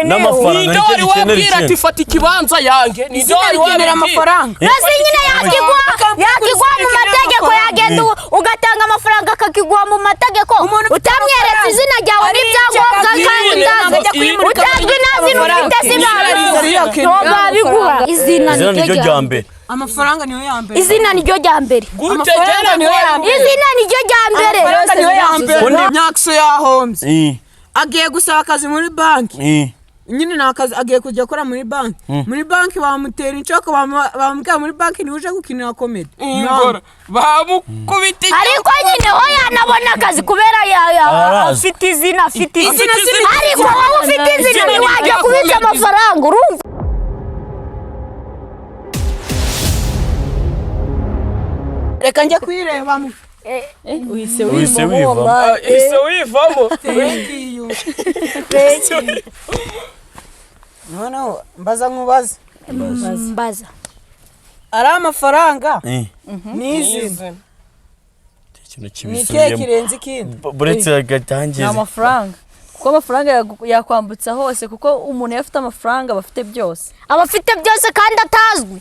N'amafaranga Ninde nicyo wari gikenera wabwira ati ikindi. fata ikibanza yange? Ninde Izina wari rikenera wabibwira? amafaranga. Mbese nyine yakigwa, yakigwa mu mategeko, yagenda ugatanga amafaranga akakiguha mu mategeko, Umuntu ufite utamweretse amafaranga. izina ryawe n'ibyangombwa Arica, kandi nyine, utazwi, ajya kwimurika utazwi nta zina ufite, si Izina babiguha. Izina Izina niryo rya mbere. Amafaranga niyo ya mbere. Izina niryo rya mbere. Gute? Amafaranga niyo ya mbere. Izina niryo rya mbere. Amafaranga niyo ya mbere. Undi- Nyakso yahombye. Agiye gusaba akazi muri banki. Nyine ni akazi agiye kujya akora muri banki. Muri banki bamutera inshoko, bamubwira muri banki niwe uje gukinira comedy. Ingora bamukubita. Ariko nyine ho yanabona akazi kubera Arazwi. afite izina, afite izina. Izina si- Ariko wowe ufite izina Izina ni ntiwajya irya kubitsa comedy. amafaranga, urumva? Reka njye kuyirebamo. Uhise Uhise wivamo wivamo. wallahi. Ise wivamo. Noneho mbaza, nkubaze. Mbaza. Ari amafaranga n'izina, Ikintu ni ikihe kibisubiyemo. kirenze ikindi? Buretse Ni agatangiza. amafaranga, kuko amafaranga yakwambutsa hose, kuko umuntu iyo afite amafaranga aba afite byose. Aba afite byose kandi atazwi.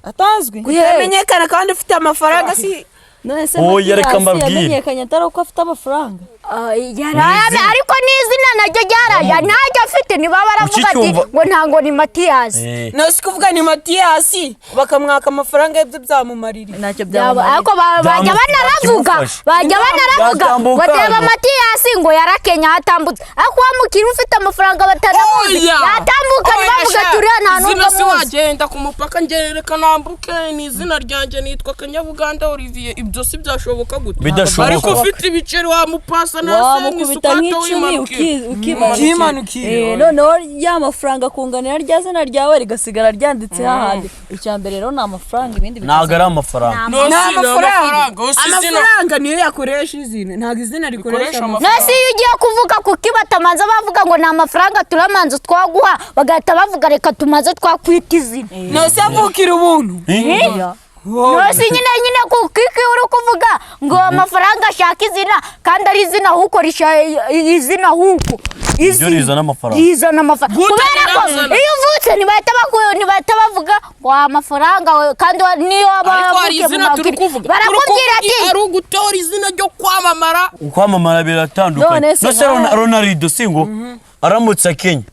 Atazwi. Utamenyekana kandi ufite amafaranga si? None se Oya, reka Matiyasi mbabwire. yamenyekanye atari uko afite amafaranga? Ah, yaraye, ariko n'izina naryo ryaraye ntacyo afite, niba baravuga ati Ukicyumva- ngo ntango ni Matiyasi. No si kuvuga ni Matiyasi, bakamwaka amafaranga y'ibyo byamumarira? Ntacyo Yaba- byamumarira. Ariko bajya banaravuga, Byamufasha. bajya banaravuga ngo Yatambuka reba hano. Matiyasi ngo yarakenya hatambutse, ariko wa mukiri ufite amafaranga batanamuzi Oya! yatambuka Oya, ntibavuga sha! turiya nta Izina n'ubwo si amuzi. wagenda ku mupaka ngereka nambuke ni izina ryanjye, nitwa Kanyabuganda Olivier, ibyo si byashoboka gute? Bidashoboka. Ariko ufite ibiceri wamupasa na Wamukubita nk'icumi ukimanukira. Ukimanukira. Noneho ya mafaranga akunganira rya zina ryawe rigasigara ryanditse hahandi. Icya mbere rero ni amafaranga, ibindi Ntabwo ari amafaranga. No Ni si ni amafaranga. amafaranga, o si izina. Amafaranga niyo yakoresha izina, ntabwo izina rikoresha Rikoresha amafaranga. Nasi iyo ugiye kuvuga kuko batamanza bavuga ngo ni amafaranga turamanza twaguha, bagahita bavuga reka tumaze twakwita izina. No se avukira ubuntu? Nasi nyine kuko iki uri kuvuga ngo amafaranga ashaka izina kandi ari izina ahubwo izina ahubwo Iryo rizana amafaranga. Rizana amafaranga Gute kubera ko rizana? iyo uvutse ntibahita bavuga ngo amafaranga kandi niyo waba Ariko hari wavukiye mu izina turi makiri. kuvuga. Turi Barakubwira kuvuga ati ari ugutora izina ryo kwamamara. Kwamamara biratandukanye. None se Nose Ronaldo si ngo aramutse akenya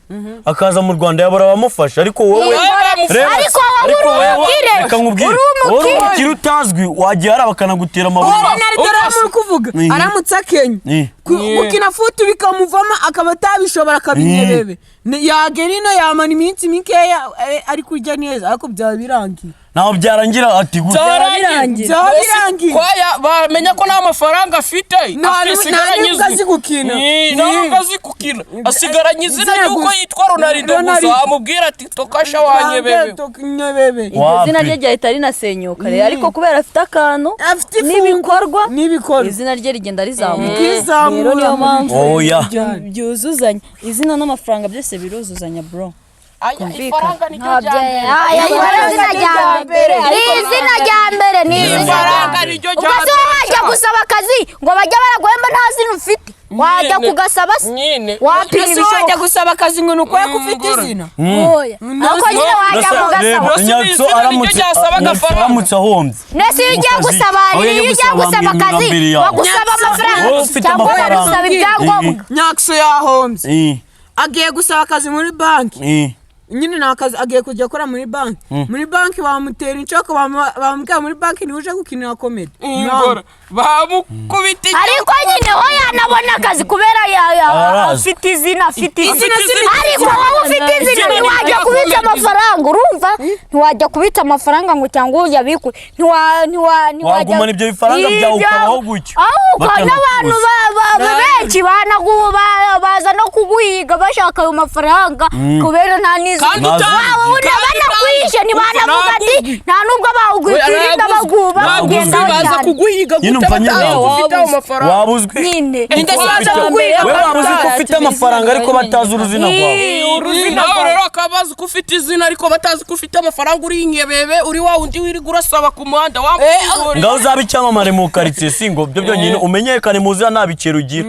akaza mu Rwanda yabura abamufasha, ariko wowe Baramufasha. Reba, Ariko wowe ariko uri wowe- umukire. Reka nkubwire, Uri wowe uri umukire. umukire utazwi, wagiye hari bakanagutera amabuye. Ronaldo rero muri kuvuga, aramutse akenya gukina futu bikamuvamo, akaba atabishobora, akabinyerebe, yagera ino yamara iminsi mikeya ari kurya neza, ariko byaba birangiye. Ntaho byarangira ati gute? Byarangiye. Byaba birangiye. Kwaya bamenya ko nta mafaranga afite. Nta nubwo azi gukina. Nta nubwo azi gukina, asigaranye izina Izina ry'uko gusa. yitwa Ronaldo gusa. Ronaldo. Amubwira ati tokasha wanyebebe. Nyebebe. Iryo zina Wapi. rye ryahita rinasenyuka rero, ariko kubera afite akantu Afite ifungo. n'ibikorwa, N'ibikorwa. izina rye rigenda rizamuka. Rikizamura. Rero niyo mpamvu Oya. byuzuzanya, izina n'amafaranga byose biruzuzanya, bro. Aya, ifaranga niryo rya mbere. Aya, izina rya mbere ni izina rya mbere, ni izina rya Ifaranga mbere. niryo Ubwo rya se wowe wajya mbere. gusaba akazi ngo bajye baraguhemba nta zina ufite? Wajya Nyine. kugasaba se? Nyine. Wapima Ese wajya ibishoboka. gusaba akazi ngo ni uko ufite izina? Oya, ariko nyine wajya Nose kugasaba. reba, Nose Nyatso izina niryo ryasaba Nyatso agafaranga. aramutse ahombye Nese iyo ugiye Mu kazi. gusaba, Aho iyo yagiye ugiye gusaba gusaba bamwimira akazi mbere yawe. bagusaba amafaranga Wowe ufite cyangwa amafaranga. bagusaba ibyangombwa. Nyakso yahombye. Agiye gusaba akazi muri banki. Nyine ni akazi agiye kujya akora muri banki. Muri banki bamutera inshoko, bamubwira muri banki niwe uje gukinira comedy. Ingora bamukubita. Ariko nyine ho yanabona akazi kubera Arazwi. afite izina, afite izina. Izina si- Ariko wowe ufite izina Izina ntiwajya niryo kubitsa comedy. amafaranga, urumva? Ntiwajya kubitsa amafaranga ngo cyangwa uyabikure, ntiwajya Wagumana ibyo bifaranga byawe ukabaho gutyo. Ahubwo Batanakuzi. n'abantu benshi baza no kuguhiga bashaka ayo mafaranga kubera nta n'izina. Kandi Ntazi. Wawe kandi banakwishe, ntibanavuga ati nta nubwo bawugwirinda baguba Ntabwo bakugendaho baza cyane. kuguhiga Nyine gute umva nyine batazi ko ntabwo. ufite ayo mafaranga? Waba uzwi Nyine. Ninde se waza Ufite- kuguhiga? We waba uzi ko ufite amafaranga ariko batazi uruzina rwawe. Nawe rero bakaba bazi ko ufite izina ariko batazi ko ufite amafaranga, uri inkebebe, uri wa wundi wirirwa urasaba ku muhanda wamukubura. Ngaho uzaba icyamamare mu karitsiye, si ngo byo byonyine umenyekane mu zina, nta biceri ugira.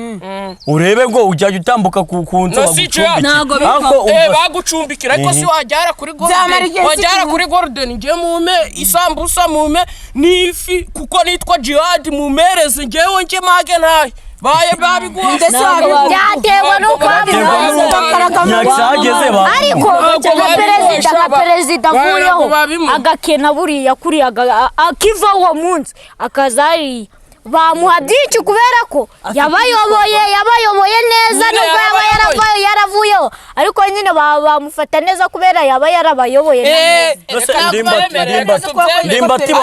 Urebe ngo ujya utambuka ku nzu No, si icyo bagucumbikire. Ntago Ariko Eh, umva- bagucumbikira ariko si wajyara kuri Byamara Golden, igihe wajyara si kuri Golden, njye mume isambusa, mume n'ifi, kuko nitwa Jihad, mumereze njyewe njye mage ntahe baye babiguha. Ndetse Ntabwo wabiguha. Byaterwa n'uko Byaterwa wabivuga. n'uko Nyakisahageze ba Ariko Ntabwo nka perezida, nka babibosha, perezida avuyeho ntabwo babimuha. agakena buriya kuriya akiva uwo munsi akaza hariya bamuha byinshi kubera ko yabayoboye neza. Nyine Nubwo yaba yarabayoboye. yaravuyeho, ariko nyine bamufata neza kubera yaba yarabayoboye neza. Nose Ndimbati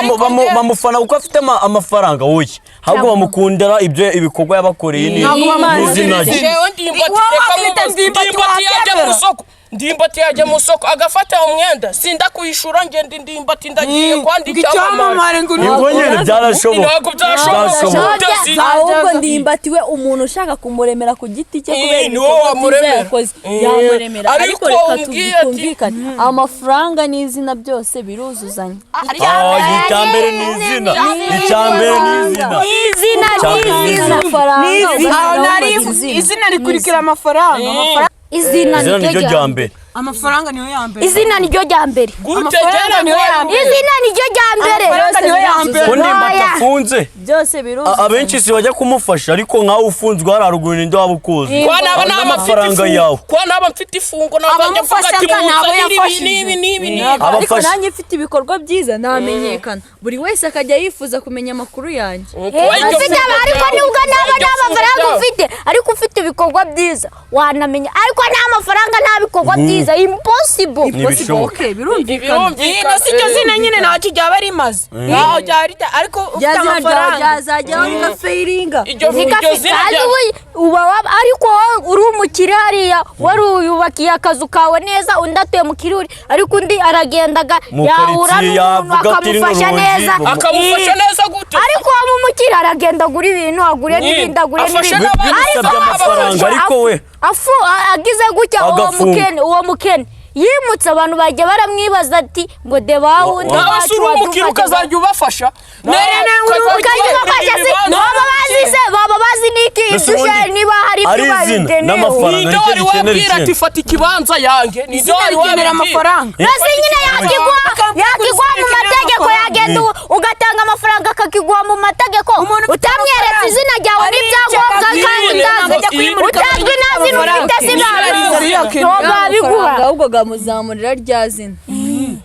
bamufana kuko afite amafaranga? Wowe ahubwo bamukundira ibyo ibikorwa yabakoreye Ntabwo n'izina rye. Jewe Ndimbati, Wowe reka wamwita mubaze. Ndimbati, Ndimbati yajya mu wabyemera? isoko, Ndimbati yajya mu isoko agafata umwenda, sinda kuyishura, ngenda Ndimbati ndagiye kwandi Ngo icyamamare ngo Nibwo nyine byarashoboka. Ntabwo byashoboka. Byashoboka. Byose- Ahubwo Ndimbati we, umuntu ushaka kumuremera ku giti cye kubera Eh, niwo ibikorwa byiza wamuremera. yakoze, Eh, yamuremera. ariko Ariko reka umbwiye ati- twumvikane, amafaranga n'izina byose biruzuzanya. Ah, icya mbere ni izina, icya mbere ni izina. Izina Cyane. ni izina. Amafaranga Aho nari ugasanga izina. izina rikurikira amafaranga. Izina Izina niryo rya mbere. Amafaranga niyo ya mbere. Izina niryo rya mbere. Gute? Amafaranga Gera niyo ya mbere. Izina niryo rya mbere. Amafaranga niyo ya mbere. Ko Ndimbati Oya. afunze, Byose biruzuzanya. abenshi si bajya kumufasha, ariko nkawe ufunzwe hariya haruguru, ninde waba ukuzi? Kwa naba naba mfite Amafaranga ifungo, yawe. kwa naba mfite ifungo, nabajya mvuga ati Abamufashaga ni abo muzanire ibi yafashije. n'ibi n'ibi n'ibi. Ariko Abafasha. nanjye mfite ibikorwa byiza namenyekana, buri wese akajya yifuza kumenya amakuru yanjye. Kuba iryo Ufite fungo ariko ryawe, nubwo naba iryo nta fungo mafaranga ryawe. ufite, ariko ufite ibikorwa byiza wanamenya, ariko nta mafaranga nta bikorwa byiza, impossible. Ntibishoboka. Okay, birumvikana. Birumvikana. Ino si cyo zina nyine ntacyo ryaba rimaze, ntaho ryaba rita, ariko ufite Rya zina ryawe amafaranga ryazajyaho rigafeiringa. Iryo zina Kandi ryawe. uba ariko wowe uri umukire hariya wari uyubakiye akazu kawe neza, undi atuye mu kiruri, ariko undi aragendaga Mu yahura karitsiye n'umuntu yavuga ati, "Rino akamufasha rugi, neza." Akamufasha neza gute? Ariko uwo mumukire aragenda agura ibintu, agure Nyine, n'ibindi, agure afashe n'ibindi. n'abandi. Bisabye amafaranga, ariko we afu agize gutya uwo Agafunga. mukene, uwo mukene yimutse, abantu bajya baramwibaza ati ngo de bawundi Nawe wacu se uri umukire wadufataga. ukazajya ubafasha? Ukajya ubafasha se baba bazi, se baba bazi n'iki Mbese ibyo ushaka ubundi niba hari ari ibyo izina babigenewe. n'amafaranga Ninde nicyo wari gikenera wabwira ati ikindi. fata ikibanza yanjye? Ninde Izina wari rikenera wabibwira? amafaranga. Mbese nyine yakiguha mu mategeko, yagenda ugatanga amafaranga akakiguha mu mategeko, Umuntu ufite utamweretse amafaranga. izina ryawe n'ibyangombwa, Arica, kandi nyine, utazwi ajya kwimurika utazwi nta zina ufite, si babiguha. Amafaranga ahubwo gamuzamurira rya zina.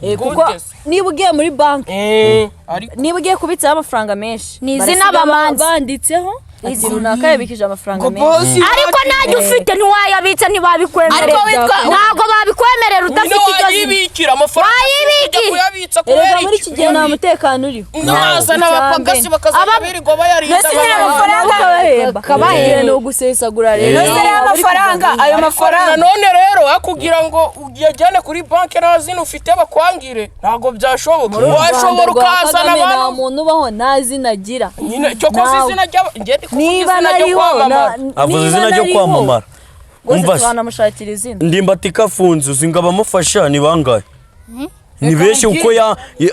Eh, kuko Gute se? niba ugiye muri banki, Ariko niba ugiye kubitsaho amafaranga menshi, Ni izina barasiga bamanza. banditseho ati runaka yabikije amafaranga Ngo menshi. bosi Ariko ntajya ufite ntiwayabitsa, ntibabikwemerera. Ariko witwa- Ntabwo babikwemerera udafite nyine iryo zina. wayibikira amafaranga? Wayibiki? Ujya kuyabitsa kubera Erega muri iki? iki gihe nta mutekano uriho. Nazana abapagasi bakazajya birirwa bayarinda. Mbese nyine amafaranga- Ukabahemba. Kabahemba. Ni ugusesagura rero. Mbese rero amafaranga, ayo mafaranga Nanone rero akubwira ngo uyajyane kuri banki nta zina ufite bakwangire, ntabwo byashoboka. Washobora Rwanda rwa ukazana Kagame nta abantu muntu ubaho nta zina agira. Nyine cyo koze Nawe. izina ry'aba njye ndi kuvuga Niba izina ryo nariho kwamamara. Avuze niba izina ryo nariho, kwamamara. rwose Umva se. twanamushakira izina. Ndimbati kafunze, uzi ngo abamufasha ni bangahe? Ni benshi, kuko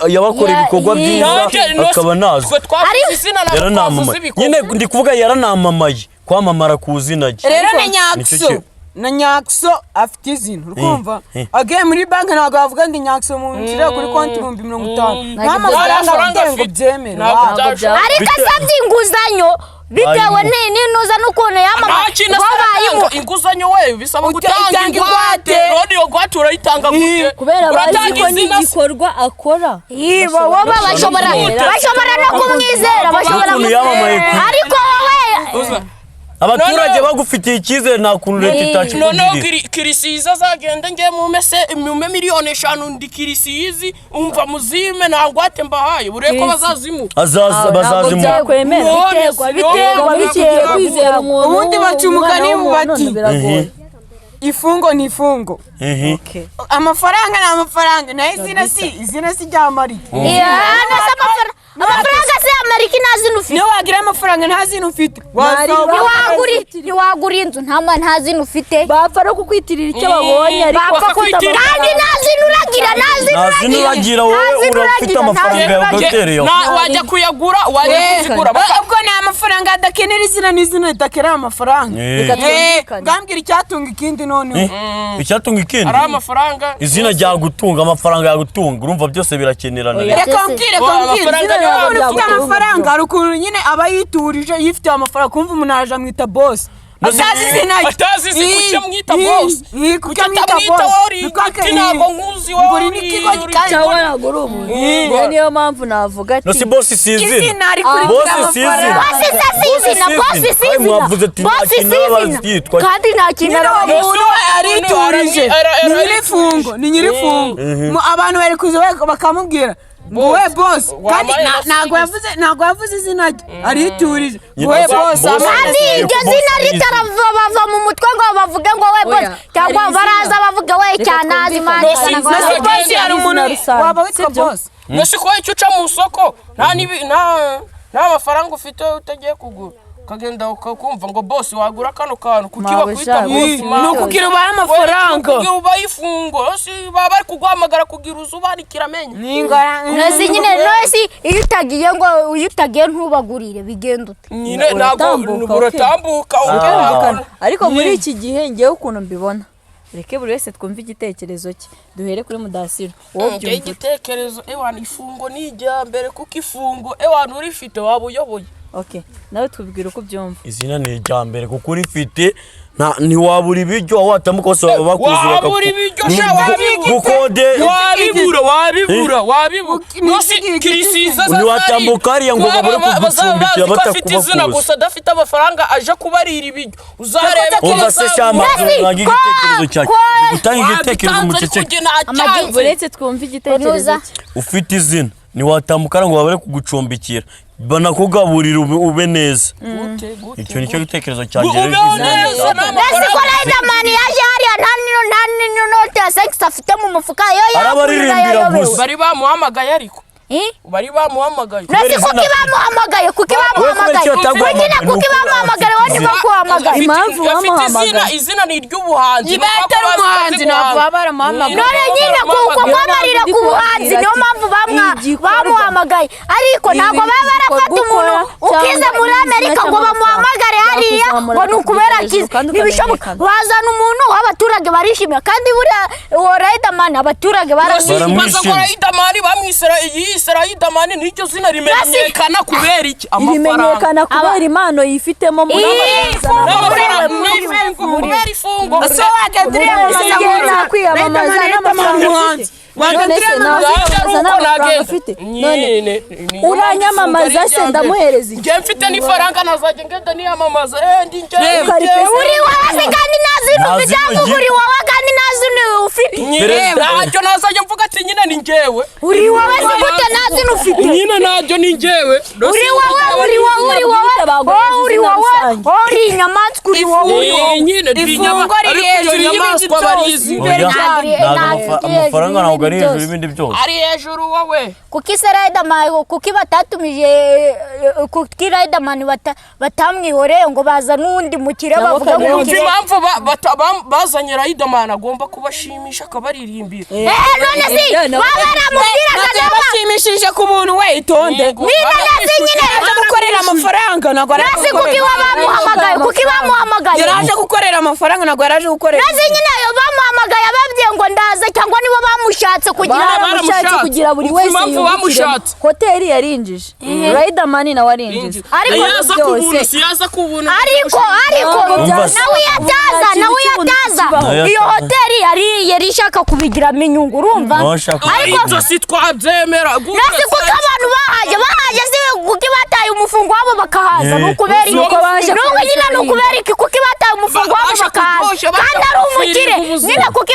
yabakorera ibikorwa byiza Nanjye no- akaba nazwi. Twe twavuze izina, ntabwo twavuze Yaranamamaye ibikorwa. nyine, ndi kuvuga yaranamamaye, kwamamara ku izina rye. Rero na Nicyo Nyakso na Nyakso afite izina, urikumva? Agiye muri banki ntabwo yavuga ngo Nyakso munshyire kuri konti 50,000, nta mafaranga Amafaranga afite ngo afite. byemere. Ntabwo Wow. byashoboka. Ariko asabye inguzanyo bitewe n'inuza n'ukuntu yamamaye Nta kintu bo asaba bayimu inguzanyo, we bisaba gutanga itanga ingwate. ingwate. None iyo ngwate urayitanga gute? Kubera bazi Uratanga ko izina se? n'igikorwa akora Ibo bo bashobora no kumwizera, bashobora N'ukuntu yamamaye ariko wowe abaturage Noneho- bagufitiye icyizere, nta kuntu leta Noneho itakikugirira. Kirisizi azagenda ngiye mume se mume 5 miliyoni, ndi Kirisizi, umva muzime nta ngwate mbahaye, urebe ko bazazimuha. Azaza Ntabwo bazazimuha. byakwemera. None Biterwa, si- biterwa, Muri iki gihe biterwa. kwizera umuntu Ubundi baca umugani umwana w'umuntu bati, biragoye. Ifungo ni ifungo, amafaranga ni amafaranga, nayo izina si izina, si rya Mariya. Iya, none se amafaranga se Amerika nta zina ufite. Niyo wagira amafaranga nta zina ufite. Mwari Wasaba- Ntiwagura inzu nta zina ufite. Bapfa no kukwitirira icyo babonye, ariko Bapfa bafite kandi amafaranga. nta zina uragira, nta zina Nta zina uragira, wowe nta zina urafite uragira, nta amafaranga zina yawe uragira. ugatereyeho. Wajya kuyagura, wajya kuzigura. Ubwo ni amafaranga adakenera izina, n'izina ridakenera amafaranga. Reka twumvikane. Ngambwira icyatunga ikindi noneho. Icyatunga ikindi? Ari amafaranga. Izina ryagutunga, amafaranga yagutunga, urumva byose birakenerana. Oya. Reka mbwire, Wa, reka mbwire. amafaranga Izina niyo umuntu ufite byagutunga. amafaranga hari ukuntu nyine aba yiturije, yifitiye amafaranga, kumva umuntu araje amwita boss atazi izina rye. Atazi izi, kuki amwita boss? Kuki Kuki amwita atamwita boss? wowe uri Niko igiti, ntabwo nkuzi, wowe Ngo uri n'ikigo kandi Cyangwa ntabwo uri umuntu. Rero niyo mpamvu navuga ati No si boss si izina. Izina rikurikira Boss si izina. amafaranga. Boss si izina, Boss boss si si izina. izina. Mwavuze ati nta Boss si kintu aba izina. yitwa. Kandi nta kintu Nyine araba uwo muntu we ariturije, ni nyirifungo, ni nyirifungo. Abantu bari kuza bakamubwira ngo we boss, kandi Wambaye ntabwo yavuze, ntabwo yavuze izina rye, ariturije ngo we Boss- boss. boss- Kandi iryo Boss zina si izina. ritarava mu mutwe ngo bavuge ngo we boss, Oya, cyangwa hari izina. baraza bavuga we Reka cyanazi twumvikane. mani. Boss cyangwa izina. Na si boss, hari umuntu Izina rusange. waba witwa Sibyo? boss. Mbese ko icyo uca mu isoko nta n'ibi- nta mafaranga ufite, utagiye kugura, ukagenda ukakumva ngo boss wagura kano kantu, kuki Mawe bakwita sha, boss? ni Ni ukugira ubahe amafaranga. Kugira ubahe ifunguro, si baba bari kuguhamagara kugira uze ubanikira amenyo. Ni ingora. Nasi nyine, nasi iyo utagiye, ngo iyo utagiye ntubagurire, bigenda ute? Nyine ntabwo Uratambuka, uratambuka Birumvikana. ukabona. Ariko muri iki gihe ngewe ukuntu mbibona, reke buri wese twumve igitekerezo cye, duhere kuri Mudasiro, wowe Njye ubyumva ute? igitekerezo, ewana, ifungo ni irya mbere, kuko ifungo, ewana, urifite waba uyoboye. Okay, nawe tubwira uko ubyumva. Izina ni irya mbere kuko urifite ntiwabura ibiryo, aho watambuka hose baba bakuzi. Wabura ibiryo sha, wabibura. Gukode. Wabibura, wabibura, wabibura. Nosi kirisiza. Ntiwatambuka hariya ngo babure kugucumbikira ko afite izina batakubakuza. gusa adafite amafaranga, aje kubarira ibiryo, uzarebe ko Umva se shyamba, Nasi, ntange igitekerezo cyanjye. Gutanga igitekerezo Wabitanze, ariko muceceke. njye ntacyanze. Uretse twumve igitekerezo Unuza. cye. Ufite izina ntiwatambuka ngo babure kugucumbikira, banakugaburira ube neza. Gute, gute, Icyo nicyo gitekerezo cyanjye rero, Ubeho izina ni neza irya mbere. Nasi ko Riderman yaje hariya nta n'inote ya 5 afite mu mufuka, yo Arabaririmbira yayobewe. gusa. Bari bamuhamagaye, ariko bari bamuhamagaye. Nasi Kubera kuki izina- bamuhamagaye? Kuki Wowe kubera bamuhamagaye? icyo bataguhamagaye, Nyine ni kuki uko bamuhamagaye wowe afite ntibakuhamagaye? Impamvu Afite bamuhamagaye. izina, izina ni iry'ubuhanzi. Niba atari umuhanzi ntabwo baba baramuhamagaye. None nyine kuko kwamarira ku buhanzi, niyo mpamvu bamuhamagaye, ariko ntabwo baba barafata umuntu ukize muri Amerika ngo bamuhamagare hariya ngo ni ukubera akize, ntibishoboka. Bazana umuntu w'abaturage barishimira, kandi buriya uwo Riderman abaturage baramwishimiye. Baza ngo Riderman bamwisera iyi Riderman, n'iryo zina rimenyekana kubera iki? Amafaranga. Rimenyekana kubera impano yifitemo muri N'amafaranga, n'ifungo, kubera ifungo. Ese wagenda uriyamamaza None ngo nakwiyamamaza n'amafaranga umuhanzi ufite? wagenda None se uriyamamaza. nakwiyamamaza n'amafaranga ufite? None uranyamamaza se ndamuhereza iki? Njye mfite n'ifaranga nazajya ngenda niyamamaza, ndi njye. Ukari Uri wowe se kandi nta zina Nta ufite, zina ahubwo ugira. uri wowe kandi nta zina ufite. Nyine ntacyo nazajya mvuga ati nyine ni njyewe. Uri wowe se gute nta zina ufite? Nyine ntacyo ni njyewe. Uri wowe, uri wowe, uri wowe, wowe uri wowe, wowe uri inyamaswa, uri wowe, uri wowe. Nyine ndi Ifungo riri ariko iyo hejuru y'ibindi nyamaswa byose. barizi. Oya, Ntabwo ntabwo ari amafaranga hejuru ntabwo ari y'ibindi hejuru byose. y'ibindi byose. Ari hejuru wowe. Kuki se Riderman, kuki batatumije, kuki Riderman batamwihoreye ngo bazane uwundi mukire, Nabo bavuga ngo kabiri. Umva umukire? impamvu bazanye Riderman, agomba kubashimisha akabaririmbira. None si baba baramubwiraga Ntabwo yabashimishije ku muntu we, itonde. Niba nasi nyine Yaraje gukorera amafaranga, ntabwo yaraje nasi kuki gukorera. bamuhamagaye? Kuki bamuhamagaye? Yaraje gukorera amafaranga, ntabwo yaraje gukorera. Nasi nyine ayo bamuhamagaye ababwiye ngo ndaza, cyangwa nibo bamushatse kugira Bara- Baramushatse baramushatse. kugira buri Umva wese impamvu yungukiremo. bamushatse. Hoteli yarinjije, Riderman nawe arinjiza. Ariko Yaza ku buntu, si yaza ku buntu. Ariko Umva se. nawe iyo ataza, nawe iyo ataza, Nawe iyo ataza. hoteli yari ishaka kubigiramo inyungu, urumva? Nawe ashaka Ariko Ibyo si twabyemera. nasi kuko abantu bahaje, bahaje si kuki bataye umufungo wabo bakahaza? Ni ukubera iki? Nuko baje Nuko nyine ni ukubera iki? Kuki bataye umufungo wabo Baje bakahaza kuryoshya, baje kandi ari umukire? gupfira ubuzima. Nyine kuki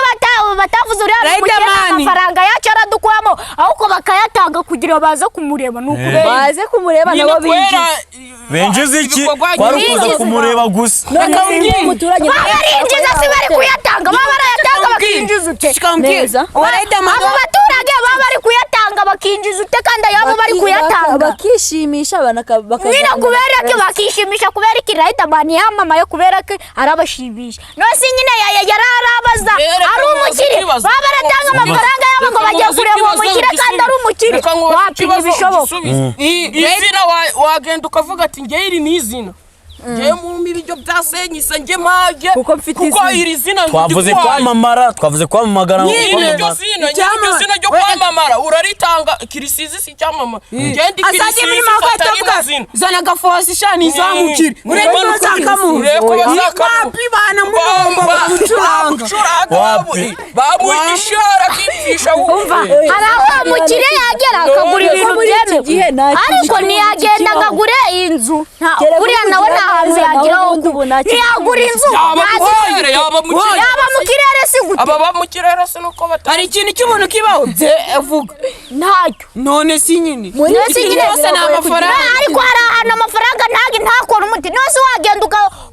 batavuze uriya ni umukire, Riderman. amafaranga yacu aradukuramo, ahubwo bakayatanga kugira baze kumureba, ni ukubera iki? Baze kumureba Nyine nabo kubera binjiza. Binjiza iki? ibikorwa Kwari ukuza Binjiza. kumureba gusa. None se umuturage Baba barinjiza si bari kuyatanga, baba barayatanga bakinjiza ute? Neza. Uwo Riderman Abo baturage baba bari kuyatanga. Bakinjiza ute kandi ayabo bari kuyatanga? Bakishimisha. Nyine kubera ko bakishimisha, kubera iki Riderman yamamaye? Kubera ko arabashimisha. Nose nyine yari arabaza ari umukire, baba baratanga amafaranga yabo ngo bagiye kureba uwo mukire kandi ari umukire? Wapi, ntibishoboka. Izina wagenda ukavuga ati: "Ngewe iri ni izina, ngewe mumpe ibiryo byasenyise, nge mpage Kuko mfite kuko izina." iri zina Twavuze ndikwaye." kwamamara, twavuze kwamamagara. Nyine iryo Kwamamara. zina, nyine iryo zina ryo kwamamara uraritanga. Kirisizi si icyamamara, ngewe ndi Azajya Kirisizi, imirimo fata rino agahita zina. Zana agafosi shani izamukire, urebe ko bazakamuha. Urebe ko bazakamuha. Wapi, bana mugomba bamucuranga. Bamucuranga. Wapi? Bamuha igishara akipfisha. Umva, hari aho umukire yagera akagura ibintu Muri iki gihe byemewe, nta kintu ariko cy'umuntu ntiyagenda ngo kibaho. agure inzu. Kereka Buriya nawe kugira nta hantu neza, yagira naho ho ubundi ubu nta kintu ntiyagura inzu. Yaba Nta mu zina kirere, yaba mu kirere. Yaba mu kirere si gute? Aba ba mu kirere se nuko batari Hari ikintu cy'ubuntu kibaho bye avuga? Ntacyo. None si nyine Muri None iki si gihe nyine byose ni biragoye amafaranga. kugira- Ariko hari ahantu amafaranga ntabwo ntakora umuti. Nose wagenda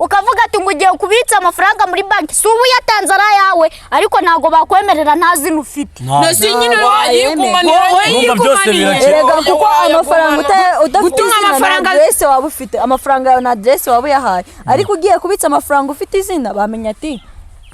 ukavuga ati ngo ugiye kubitsa amafaranga muri banki, si ubu uyatanze ari ayawe, ariko ntabwo bakwemerera nta zina ufite. None si nyine. Wayigumanira. Wowe Urumva byose yigumanira. birakira. Erega kuko amafaranga udafite Gutunga izina nta aderese waba ufite, amafaranga yawe nta aderese waba uyahaye, ariko ugiye kubitsa amafaranga ufite izina bamenya ati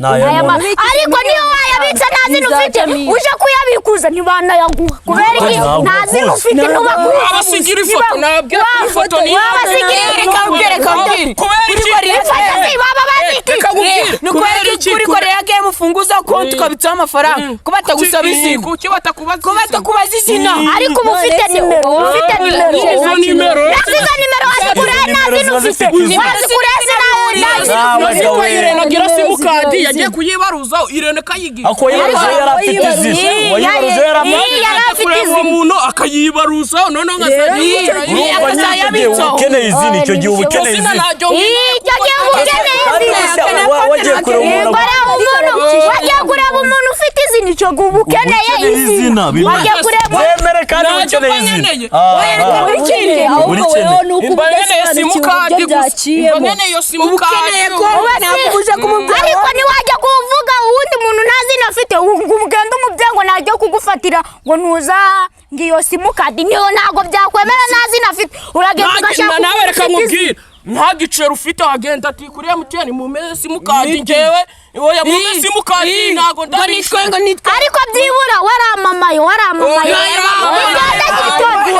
Aya Ubikije ariko niyo wayabitsa nta zina ufite, Bizacamo. uje kuyabikuza ntibanayaguha. Kubera iki? Ntabwo Nta zina bakuzi. ufite, ntubakuzi. Wabasigira ifoto, nababwira ko ifoto ni Wabasigira Reka mbwire, reka mbwire. Kubera iki? Ifoto si baba baziki. Reka nkubwire. Ni ukubera iki kuri Koreya Game ufunguza konti ukabitsaho amafaranga ko batagusaba izina? Kuki batakubaza? Ko batakubaza izina? Ariko uba ufite nimero, uba ufite nimero. Izo nimero. Nasi izo nimero wazikura he nta Nimero zina ziba ufite? zifite izina. Wazikura he se nta zina? Ah, Nzi ko bagabo. Irene agira Nimero simukadi ziba yagiye kuyibaruza, Irene kayigira. Ako wayibarujeho yari afite izina, wayibarujeho yari afite Iyi yari afite Kureba uwo izina. muntu akayibaruza, noneho Rero nkazajya icyo gihe Urumva nyine icyo gihe uba ukeneye izina, icyo gihe uba ukeneye izina izina. ntabyo. Icyo gihe uba ukeneye Kandi izina. gusa wagiye kureba umuntu Bareba umuntu, wagiye kureba umuntu ufite izina, icyo gihe uba ukeneye ukeneye izina. izina, Wagiye kureba Wemere kandi uba Ntacyo ukeneye mba izina. nkeneye. Ukeneye ahubwo Uri wewe ukeneye. ni uko Mba nkeneye udasobanukiwe simukadi uburyo gusa, mba byaciyemo. nkeneye iyo simukadi. Ukeneye ko ntabwo uje kumubwira. Ariko ntiwajya kuvuga uwundi muntu nta zina afite ngo ugende umubyeyi ngo najya kugufatira ngo ntuza ngo iyo simukadi niyo, ntabwo byakwemera nta zina afite. Uragenda ugashaka Nawe umuntu reka ufite izina. nkubwire, nta giceri ufite, wagenda ati kuri MTN mumeze simukadi ngewe, oya mumeze simukadi ntabwo Ngo nitwe ndabishyura. ngo nitwe. Ariko byibura waramamaye, waramamaye. Oya, yaramamaye. Uganda gitondo.